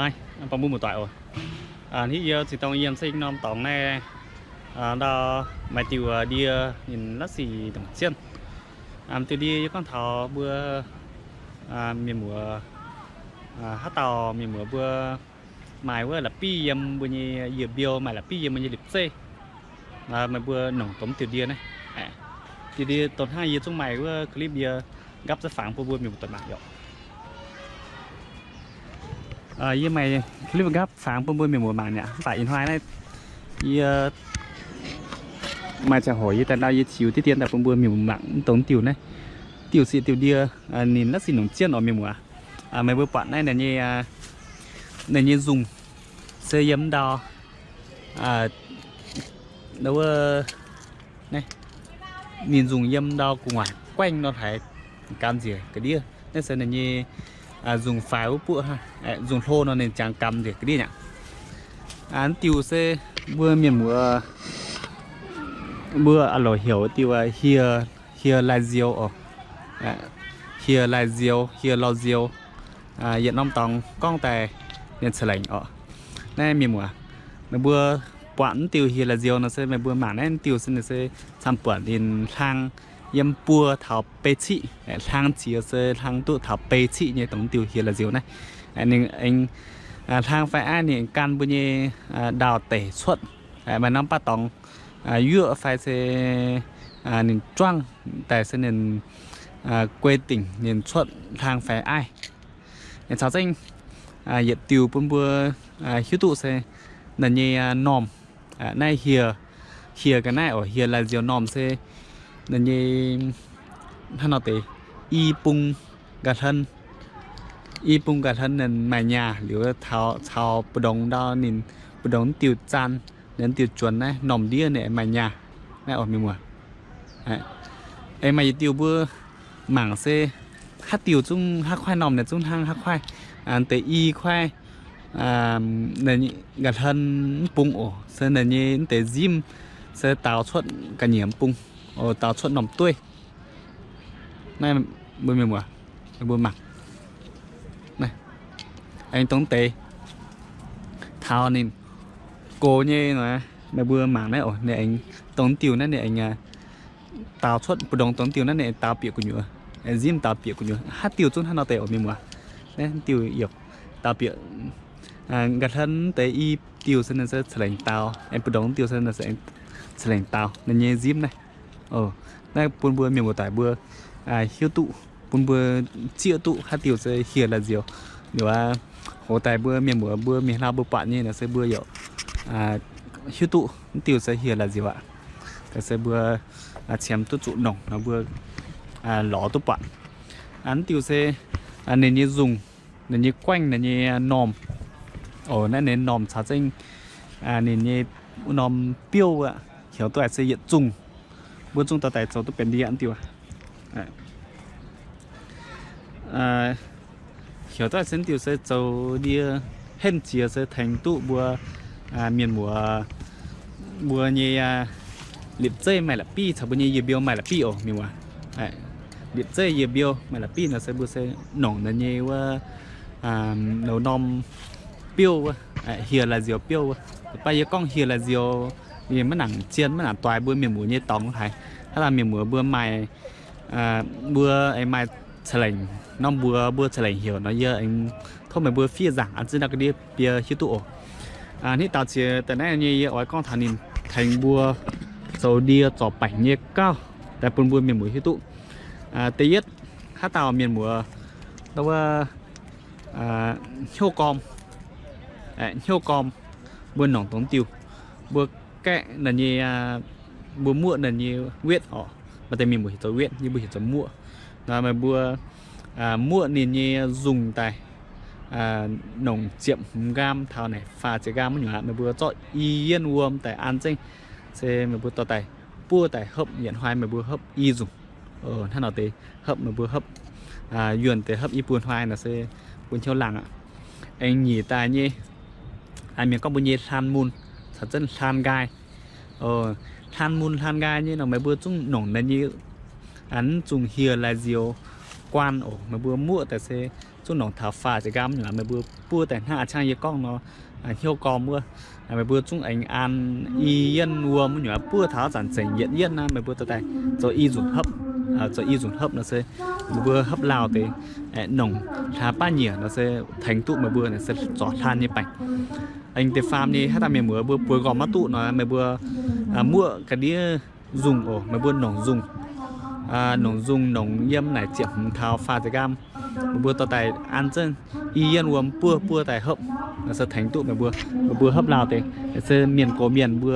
Naaiv, bun mbuo muoz-doic oc. Hnangv yie zinh dongh yiem se norm dorngx naaiv, ndau maaih diuh ndie ninh la'sic ndongc jienv. Diuh ndie yie gorngv taux mbuo mienh muoz, haaix dauh mienh muoz mbuo maaih wuov la'bieiv yiem mbuo nyei yieh mbiou, maaih la'bieiv yiem mbuo nyei lipc zeiv, meih mbuo nongc dongh diuh ndie naaiv. Diuh ndie dongh hnangv yie zungv maaih wuov clip yie nqapv za'fangx bun mbuo mienh muoz-doic mangc yaac. Yie maaih clip nqapv fangx bun mbuo mienh muoz mangc aqv. Mv baac ih hnoi naaiv yie maaih ziangh hoc yie daaih ndau yie ziux diqv dien daaih bun mbuo mienh muoz mangc mv dongh diuh naaiv. Diuh se diuh ndie, ninh la'sic ndongc jienv oc mienh muoz. Meih mbuo buatc naaiv ninh nyei, ninh nyei nzungh se yiem ndau, wuov, ninh nzungh yiem ndau gu'nguaaic guaengv nor haiz gan njiec ga'ndiev. Naaiv se ninh nyei nzungh faix wuov buoqv, nzungh hlo nor ninh jangx gan njiec ga'ndiev aqv. Diuh se mbuo mienh muoz mbuo a'loc heuc diuh hieh, hieh lai nzioux oc. Hieh lai nzioux, hieh lorh nzioux, yietc norm dorngx gorngv daaih ninh ca'lengc oc. Naaiv mienh muoz, meih mbuo buatc mv diuh hieh lai nzioux nor se meih mbuo mangc naaiv diuh se ninh se camv buonc ninh hlang yiem buo taux bei ciqv, hlang jiex se hlang duqv taux bei ciqv nyei dongh diuh hieh lai nzioux naaiv. Ninh aengx hlang fai aiv ninh aengx gan mbuo nyei ndaauh deic cuotv. Maaih norm baav dorngx yuoqv fai se ninh juangv daaih se ninh guei dingc ninh cuotv hlang fai aiv. Caux zengv yietc diuh bun mbuo hiuv duqv se ninh nyei normh, naaiv hieh, hieh ga'naaiv oc, hieh lai nzioux normh se ninh nyei hnangv nor deix i bung ga'hlen, i bung ga'hlen ninh maaih nyaah liuz caux mbu'ndongx ndau ninh mbu'ndongx diuh zaan, ninh diuh juonx naaiv normh ndiev ninh maaih nyaah. Naaiv oc mienh muoz. Aengx maaih yietc diuh mbuo mangc se haaix diuh zungv haaix kuaaiv normh ninh zungv hnangv haaix kuaaiv, deix i kuaaiv, ga'hlen mv bung oc, se ninh nyei deix nzimv se daaux cuotv ga'nyiec mv bung, daaux cuotv normh dueiv. Naaiv mbuo mienh muoz, mbuo mangc. Aengx dongh deix taux ninh gox nyei nor, meih mbuo mangc naaiv oc, ninh aengx dongh diuh naaiv ninh aengx daaux cuotv mbu'ndongx dongh diuh naaiv ninh aengx daaux bieqc gu'nyuoz, nzimv daaux bieqc gu'nyuoz. Haaix diuh zungv hnangv nor deix oc mienh muoz. Naaiv diuh yaac daaux bieqc ga'hlen deix i diuh se ninh se ca'lengc daaux, aengx mbu'ndongx diuh se ninh se ca'lengc daaux ninh nyei nzimv naaiv. Naaiv bun mbuo mienh muoz-doic mbuo hiuv duqv, bun mbuo zieqv duqv haaix diuh se hieh lai nzioux. Liuz aqv, hoz daaih mbuo mienh muoz mbuo mingh hlauv mbuo buatc nyei nor se mbuo yaac hiuv duqv mv diuh se hieh lai nzioux aqv. Se mbuo qiemx duqv zuqc nongc nor mbuo lorz duqv buatc. Mv diuh se ninh nyei nzungh, ninh nyei guaengv, ninh nyei normh. Oc, naaiv ninh normh caux zengv ninh nyei wuov norm biouv aqv, heuc duqv se yietc zungh. Mbuo zungv dorh daaih zoux duqv benx ndie mv diuh. Heuc duqv se mv diuh se zoux ndie henv jiex se tengx duqv mbuo mienh muoz mbuo nyei lipc zeiv maaih la'bieiv caux mbuo nyei yie mbiou maaih la'bieiv oc mienh muoz. Lipc zeiv yie mbiou maaih la'bieiv nor se mbuo se nongc ninh nyei wuov, norm biouv wuov, hieh lai nzioux biouv wuov. Baac yie gorngv hieh lai nzioux, ninh maiv nangc zien maiv nangc doix mbuo mienh muoz nyei dorngx haaix. Hnangv naaiv mienh muoz mbuo maaih, mbuo aengx maaih ca'lengc norm mbuox mbuo ca'lengc heuc nor yie aengx tov meih mbuo fiev nzaangc an ziex ndau ga'ndiev bie hiuv duqv oc. Hnangv daux ziex daaih naaiv nyei yie oix gorngv taux ninh tengx mbuo zoux ndie zorc baengc nyei gauh daaih bun mbuo mienh muoz hiuv duqv. Da'yietv, haaix dauh mienh muoz wuov hnyouv gorm, hnyouv gorm, mbuo nongc dongh diuh, mbuo gaeqv ninh nyei, mbuo muoqv ninh nyei wetv oc. Maaih deix mienh mbuo heuc zoux wetv, yie mbuo heuc zoux muoqv. Nor meih mbuo muoqv ninh nyei nzungh daaih, nongc ziepc hmz nqaam taux naaic faah ziepc nqaam wuov nyungc aqv, meih mbuo zorqv i yienh wuom daaih an zengv, se meih mbuo dorh daaih buov daaih hopv yietc hnoi meih mbuo hopv i nzungh. Hnangv nor deix hopv meih mbuo hopv, yuonh deix hopv i buo hnoi nor se bun hnyouv laangh aqv. Aengx nyic daaih nyei, mienh gorngv mbuo nyei hlaan mun caux zengv hlaan nqaai. Hlaan mun hlaan nqaai nyei nor meih mbuo zungv nongc ninh nyei, mv zungh hieh lai nzioux guaan oc. Meih mbuo muoqv daaih se zungv nongc taux faah ziepc nqaam nyei, meih mbuo buov daaih hnangv a'ciangv yie gorngv nor, hnyouv gormx wuov, meih mbuo zungv aengx an i yienh wuom nyei, buov taux haav zanc zengc yietc yienh naaiv, meih mbuo dorh daaih zoux i nzunc hopv, zoux i nzunc hopv nor se meih mbuo hopv lauh deix, nongc hlaax baav nyiec nor se tengx duqv meih mbuo naaic se zorc hlan nyei baengc. Aengx deix faam nyei haaix dauh mienh muoz mbuo bueix nqorngv maiv duqv nor, meih mbuo muoqv ga'ndiev nzungh oc, meih mbuo nongc nzungh, nongc nzungh nongc yiem naaic ziepc hmz taux faah ziepc nqaam, meih mbuo dorh daaih an zengv i yienh wuom buov, buov daaih hopv, nor se tengx duqv meih mbuo, meih mbuo hopv lauh deix. Se mienh gox mienh mbuo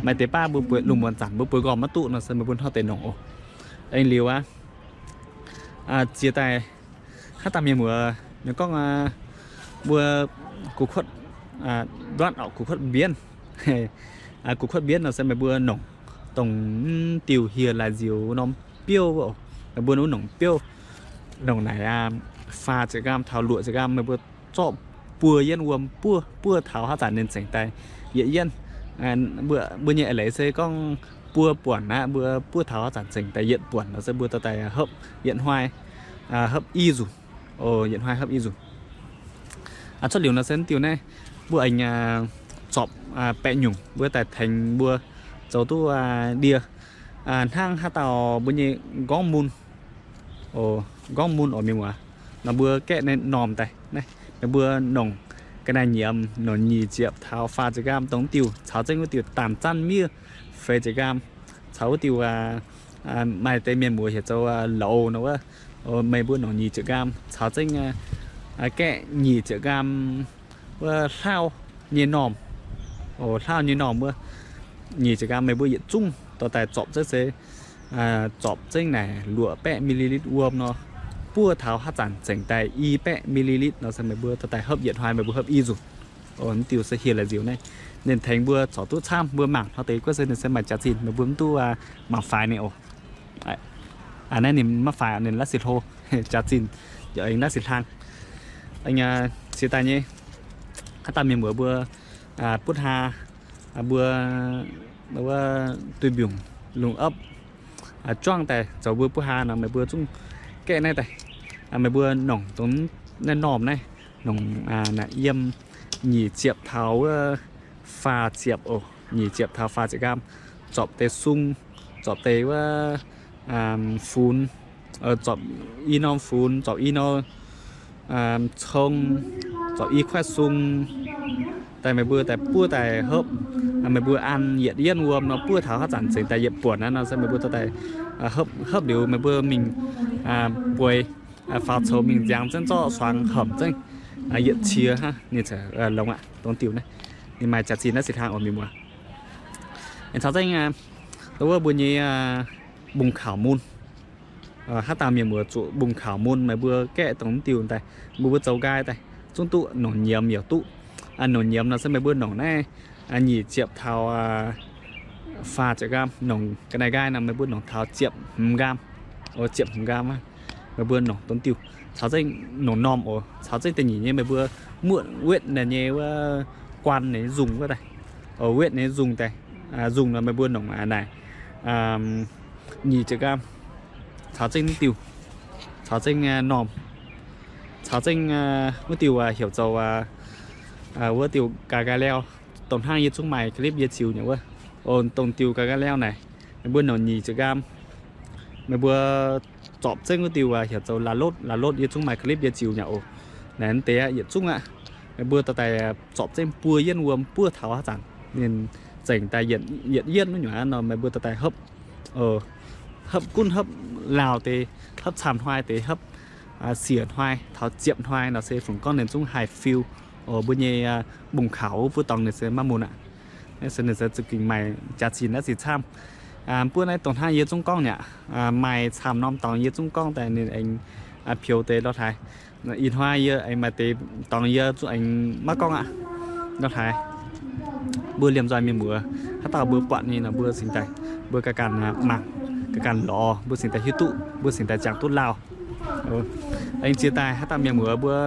maaih deix baav mbuo bueix lungh muonz zanc mbuo bueix nqorngv maiv duqv nor se meih mbuo hnangv deix nongc oc. Aengx liuz aqv, ziex daaih haaix dauh mienh muoz ninh gorngv mbuo guv kuotv, nduatv orqc, guv kuotv mbienv, guv kuotv mbienv nor se meih mbuo nongc dongh mv diuh hieh laaix nziux norm biouv oc, meih mbuo wuov nongc biouv, nongc naaic faah ziepc nqaam taux luoqc ziepc nqaam, meih mbuo zorqv buo yienh wuom buov, buov taux haav zanc ninh zengc daaih yietc yienh. Mbuo nyei eix leiz se gorngv buo buonc aqv, mbuo buov taux haav zanc zengc daaih yietc buonc nor se mbuo dorh daaih hopv yietc hnoi, hopv i nzunc, yietc hnoi hopv i nzunc. Cuotv liuz nor se mv diuh naaiv mbuo aengx zorpc baeqc nyungc mbuo daaih tengx mbuo zoux duqv ndie. Hnangv haaix dauh mbuo nyei nqorngv mun, nqorngv mun oc mienh muoz, nor mbuo gaeqv naaiv normh daaih naaiv, meih mbuo nongc ga'naaiv nyiemz, nongc nyic ziepc taux faah ziepc nqaam dongh diuh caux zengv wuov diuh daanh zanv miev feix ziepc nqaam, caux wuov diuh maaih deix mienh muoz heuc zoux louz nor wuov, meih mbuo nongc nyic ziepc nqaam caux zengv gaeqv nyic ziepc nqaam wuov hlauv nyei normh, hlauv nyei normh wuov, nyic ziepc nqaam meih mbuo yietc zungv dorh daaih zorpc zengv se zorpc zengv naaic luoqc baeqv millilitr wuom nor, buov taux haav zanc zengc daaih i baeqv millilitr nor se meih mbuo dorh daaih hopv yietc hnoi meih mbuo hopv i nzunc. Mv diuh se hieh laaix nziux naaiv, ninh tengx mbuo corc duqv camv, mbuo mangc hnangv deix guov se ninh se maaih jaax-zinh, meih mbuo mv duqv mangc faix ninh oc. Naaiv ninh maiv faix, ninh laav sic hlo, jaax-zinh, aengx laav sic hlang. Ziex daaih nyei haaix dauh mienh muoz mbuo buov haa, mbuo wuov duih mbiungc lungh opv juangv daaih zoux mbuo buov haa nor, meih mbuo zungv gaeqv naaiv daaih. Meih mbuo nongc dongh naaiv normh naaiv, nongc naaiv yiem nyic ziepc taux wuov faah ziepc oc, nyic ziepc taux faah ziepc nqaam, zorpc deix sung, zorpc deix wuov funx, zorpc i norm funx, zorpc i norm cong, zorpc i kuaaiv sung daaih meih mbuo daaih buov daaih hopv. Meih mbuo an yietc yienh wuom nor buov taux haav zanc zengc daaih yietc buonc naaiv nor se meih mbuo dorh daaih hopv, hopv liuz meih mbuo mingh bueix faaux coux mingh nziangx zengv zorqv suangx horpc zengv yietc qiex hnangv ninh longx aqv. Dongh diuh naaiv ninh maaih jaax-zinh naaiv sic hlang oc mienh muoz. Caux zengv wuov mbuo nyei mbungv kaux mun. Haaix dauh mienh muoz zuqc mbungv kaux mun, meih mbuo gaeqv dongh mv diuh daaih, mbuo mbuo zoux nqaai daaih zungv duqv, nongc nyiemz yaac duqv. Nongc nyiemz nor se meih mbuo nongc naaiv nyic ziepc taux faah ziepc nqaam, nongc ga'naaiv nqaai nor meih mbuo nongc taux ziepc hmz nqaam, ziepc hmz nqaam, meih mbuo nongc dongh diuh caux zengv nongc normh oc, caux zengv da'nyeic nyei meih mbuo muoqv wetv naaiv nyei wuov guan naaiv nzungh wuov daaih, wetv naaiv nzungh daaih, nzungh nor meih mbuo nongc naaic nyic ziepc nqaam, caux zengv diuh, caux zengv normh, caux zengv wuov diuh heuc zoux wuov diuh ga'nqaai laauv, dongh hnangv yie zungv maaih clip yie ziux nyei wuov. Dongh diuh ga'nqaai laauv naaic, meih mbuo nongc nyic ziepc nqaam, meih mbuo zorpc zengv wuov diuh heuc zoux la'lotv, la'lotv yie zungv maaih clip yie ziux nyei oc. Naaiv deix yietc zungv aqv, meih mbuo dorh daaih zorpc zengv buo yienh wuom buov taux haaix zanc ninh zengc daaih yietc yienh wuov nyungc aqv nor meih mbuo dorh daaih hopv, hopv gunv hopv lauh deix, hopv camv hnoi deix, hopv siec hnoi taux ziepc hnoi nor se fungc gorngv ninh zungv haih fiu oc. Mbuo nyei mbungv kaux wuov buov dorngx ninh se maiv mun aqv. Naaiv se ninh se za'gengh maaih jaax-zinh naaiv sic camv. Mbuo naaiv dongh hnangv yie zungv gorngv nyei aqv, maaih camv norm dorngx yie zungv gorngv daaih ninh aengx peux deix lorh haaix. Ih hnoi yie aengx maaih deix dorngx yie zungv aengx maiv gorngv aqv. Lorh haaix, mbuo liemh nzoih mienh muoz, haaix dauh mbuo buatc nyei nor mbuo cingx daaih, mbuo ganh ganh mangc, ganh ganh lorz, mbuo cingx daaih hiuv duqv, mbuo cingx daaih jangx duqv lauh. Aengx ziex daaih haaix dauh mienh muoz mbuo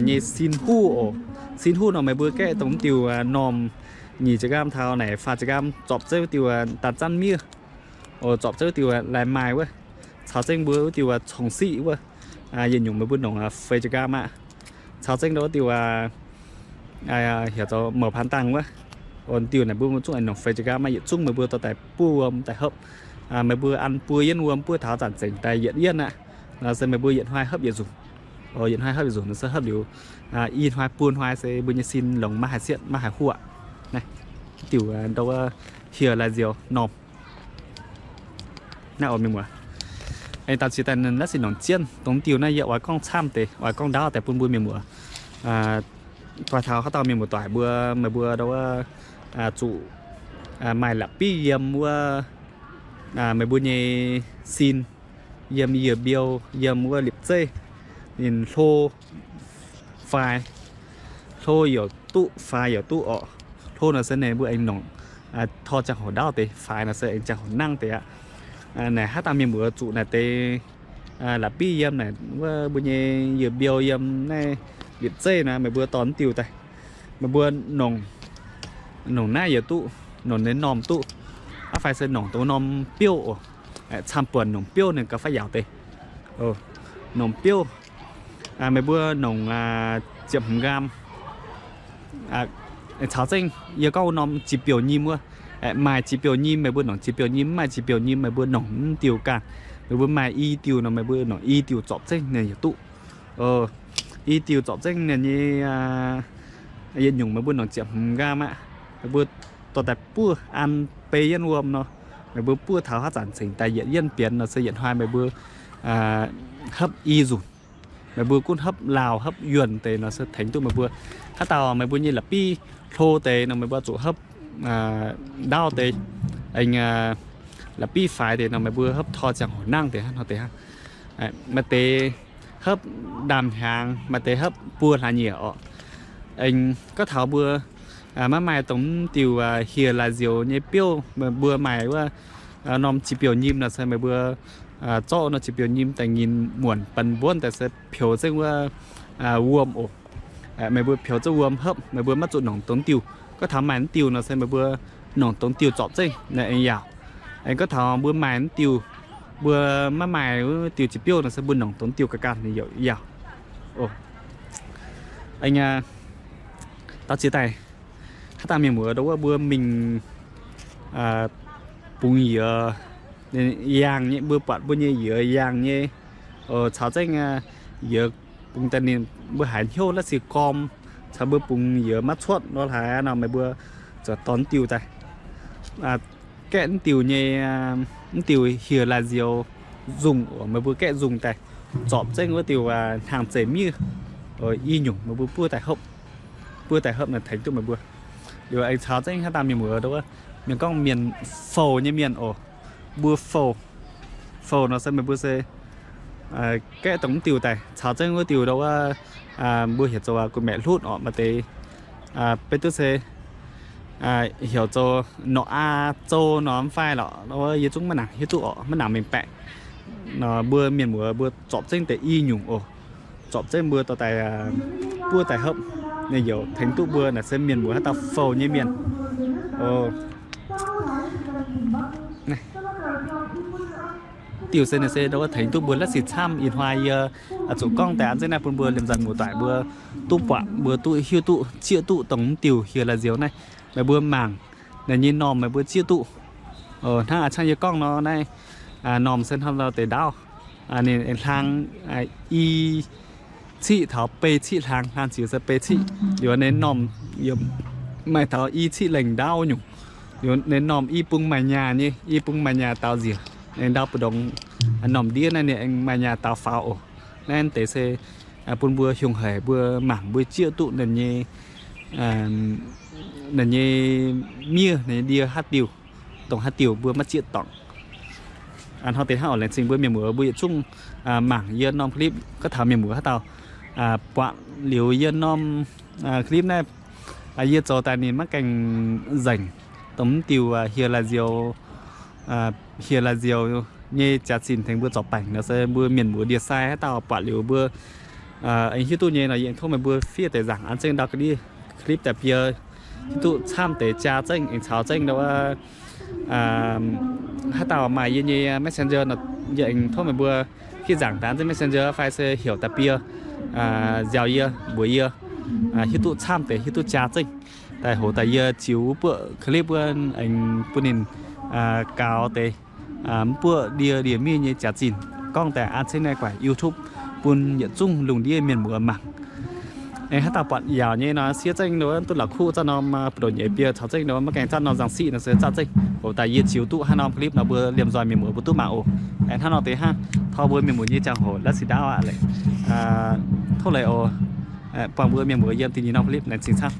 nyei sin huv oc. Sin huv nor meih mbuo gaeqv dongh diuh normh nyic ziepc nqaam taux naaic faah ziepc nqaam zorpc zengv wuov diuh daanh zanv miev oc, zorpc zengv wuov diuh lai maaih wuov, caux zengv mbuo wuov diuh cong-siqv wuov, yietc nyungc meih mbuo nongc feix jiex nqaam aqv. Caux zengv ndau wuov diuh heuc zoux mouc paan dangh wuov, diuh naaic mbuo zungv aengx nongc feix jiex nqaam aqv. Yietc zungv meih mbuo dorh daaih buov wuom daaih hopv. Meih mbuo an buo yienv wuom buov taux zanc zengc daaih yietc yienv aqv. Nor se meih mbuo yietc hnoi hopv yietc nzunc. Yietc hnoi hopv yietc nzunc nor se hopv liuz i hnoi buo hnoi se mbuo nyei sin longx maiv haih sietv maiv haih huoqv. Naaiv diuh ndau wuov hieh lai nziou normh. Naaiv oc mienh muoz, aengx daux ziex daaih naaiv se nongc jienv dongh diuh naaiv yie oix gorngv camv deix, oix gorngv ndaauv daaih bun mbuo mienh muoz doix taux haaix dauh mienh muoz doic mbuo, meih mbuo ndau wuov zuqc maaih la'bieiv yiem wuov meih mbuo nyei sin, yiem yieh mbiou, yiem wuov liepc zeiv, ninh hlo fai hlo yaac duqv, fai yaac duqv orqc. Hlo nor se ninh mbuo aengx nongc tor ziangh hoc ndaauv deix, fai nor se aengx ziangh hoc nangv deix aqv. Naaic haaix dauh mienh muoz zuqc naaic deix la'bieiv yiem naaic wuov mbuo nyei yieh mbiou yiem naaiv liepc zeiv nor, meih mbuo dorh diuh daaih, meih mbuo nongc, nongc naaiv yaac duqv, nongc naaiv normh duqv, aqv fai se nongc dongh norm biouv oc. Camv-buonc nongc biouv ninh gauh faix yaauc deix. Nongc biouv, meih mbuo nongc ziepc hmz nqaam. Caux zengv yie gorngv wuov norm jiex biouv nyim wuov, maaih jiex biouv nyim meih mbuo nongc jiex biouv nyim, mv maaih jiex biouv nyim meih mbuo nongc mv diuh ganh. Meih mbuo maaih i diuh nor meih mbuo nongc i diuh zorpc zengv ninh yaac duqv. I diuh zorpc zengv ninh nyei yietc nyungc meih mbuo nongc ziepc hmz nqaam aqv. Meih mbuo dorh daaih buov an bei yienv wuom nor, meih mbuo buov taux haaix zanc cingx daaih yietc yienv bienx nor se yietc hnoi meih mbuo hopv i nzunc. Meih mbuo gunv hopv laauh hopv yuonh deix nor se tengx duqv meih mbuo. Haaix dauh meih mbuo nyei la'bieiv hlo deix nor meih mbuo zuqc hopv ndaauv deix, aengx la'bieiv faix deix nor meih mbuo hopv tor ziangh hoc nangv deix hnangv nor deix hnangv. Maaih deix hopv ndaamv-hnyangx, maaih deix hopv buo hlaax nyieqc orqc. Aengx gorngv taux mbuo maiv maaih dongh mv diuh hieh lai nzioux nyei biouv, meih mbuo maaih wuov norm jiex biouv nyim nor se meih mbuo zorqv norm jiex biouv nyim daaih nyinc muonc banx mbuonv daaih se peux zengv wuov wuom oc. Meih mbuo peux zengv wuom hopv, meih mbuo maiv zuqc nongc dongh diuh. Gorngv taux maaih mv diuh nor se meih mbuo nongc dongh diuh zorpc zengv naaiv aengx yaauc. Aengx gorngv taux mbuo maaih mv diuh, mbuo maiv maaih wuov diuh jiex biouv nor se mbuo nongc dongh diuh ga'ganh ninh yaac yaauc. Aengx daux ziex daaih, haaix dauh mienh muoz ndau wuov mbuo mingh bungx yiez, yaangh nyei, mbuo buatc mbuo nyei yiez yaangh nyei, caux zengv yiez bungx daaih ninh mbuo haiz hnyouv la'sic gorm, caux mbuo bungx yiez maiv cuotv nor haaix nor meih mbuo zuqc dorh mv diuh daaih, gaeqv mv diuh nyei, mv diuh hieh lai nzioux nzungh oc, meih mbuo gaeqv nzungh daaih zorpc zengv wuov diuh hnaangx-zeih miev, i nyungc meih mbuo buov daaih hopv, buov daaih hopv naaic tengx duqv meih mbuo. Liuz aengx caux zengv haaix dauh mienh muoz ndau wuov, mienh gorngv mienh fouh nyei mienh oc, mbuo fouh, fouh nor se meih mbuo se gaeqv dongh mv diuh daaih caux zengv wuov diuh ndau wuov, mbuo heuc zoux gu'maeqc hlutv orqc, maaih deix beiv duqv se heuc zoux norqc aa zou nor mv fai lorqc, yie zungv maiv nangc hiuv duqv orqc, maiv nangc mengh baeqc. Nor mbuo mienh muoz mbuo zorpc zengv deix i nyungc oc. Zorpc zengv mbuo dorh daaih buov daaih hopv, ninh yaac tengx duqv mbuo naaic se mienh muoz haaix dauh fouh nyei mienh. Diuh se ninh se ndau wuov tengx duqv mbuo la'sic camv. Ih hnoi yie zuqc gorngv daaih an zengv naaiv bun mbuo liemh nzanc muoz-doic mbuo duqv buatc, mbuo duqv hiuv duqv zieqv duqv dongh mv diuh hieh lai nzioux naaiv. Meih mbuo mangc naaiv nyei normh meih mbuo zieqv duqv. Hnangv a'cangv yie gorngv nor naaiv, normh se hnangv nor deix ndaauv, ninh hlang i ciqv taux bei ciqv hlang, hlang ziux se bei ciqv. Liuz ninh normh maaih taux i ciqv lengh ndaauv nyungc. Liuz ninh normh i bung maaih nyaah nyei, i bung maaih nyaah daaux nziec. Ninh ndaauv mbu'ndongx normh ndiev naaiv ninh aengx maaih nyaah daaux faaux oc. Naaiv deix se bun mbuo hiuang haic mbuo mangc mbuo zieqv duqv ninh nyei, ninh nyei miev, ninh nyei ndie haaix diuh, dongh haaix diuh mbuo maiv zieqv dorngc. Hnangv deix hnangv oc, laengz zingh mbuo mienh muoz mbuo yietc zungv mangc yie norm clip. Gorngv taux mienh muoz haaix dauh buatc liuz yie norm clip naaiv, yie zoux daaih ninh maiv gaengh nzengc, dongh mv diuh hieh lai nzioux, hieh lai nzioux nyei jaax-zinh tengx mbuo zorc baengc nor se mbuo mienh muoz ndie-sai haaix dauh buatc liuz mbuo aengx hiuv duqv nyei nor yie aengx tov meih mbuo fiev deix nzaangc an zengv ndau ga'ndiev clip daaih bie hiuv duqv camv deix jaa zengv aengx caux zengv ndau wuov haaix dauh maaih yie nyei Messenger nor yie aengx tov meih mbuo Fih nzaangc daaih zengv messenger fai se heuc daaih bie nziaaux yie, mbuox yie hiuv duqv camv deix, hiuv duqv jaa zengv. Daaih hoz daaih yie ziux buoqv clip wuov aengx bun ninh gaux deix mv buoqv ndie ndie-miev nyei jaax-zinh gorngv daaih an cingx naaiv guaix YouTube bun yietc zungv lungh ndiev mienh muoz mangc. Aengx haaix dauh buatc yaauc nyei nor, siev zengv nor duqv la'kuqv zaqv norm buoz-ndoqv nyeic bie caux zengv nor maiv gaengh zatv norm nzangc siqv nor se zatv zengv. Oc, daaih yie ziux duqv haaix norm clip nor mbuo liemh nzoih mienh muoz mbuo duqv mangc oc. Aengx hnangv nor deix hnangv, tov mbuo mienh muoz nyei ziangh hoc la'sic ndaauv aqv. Tov leiz oc. Buangh mbuo mienh muoz yiem da'nyeic norm clip laengz zingh camv.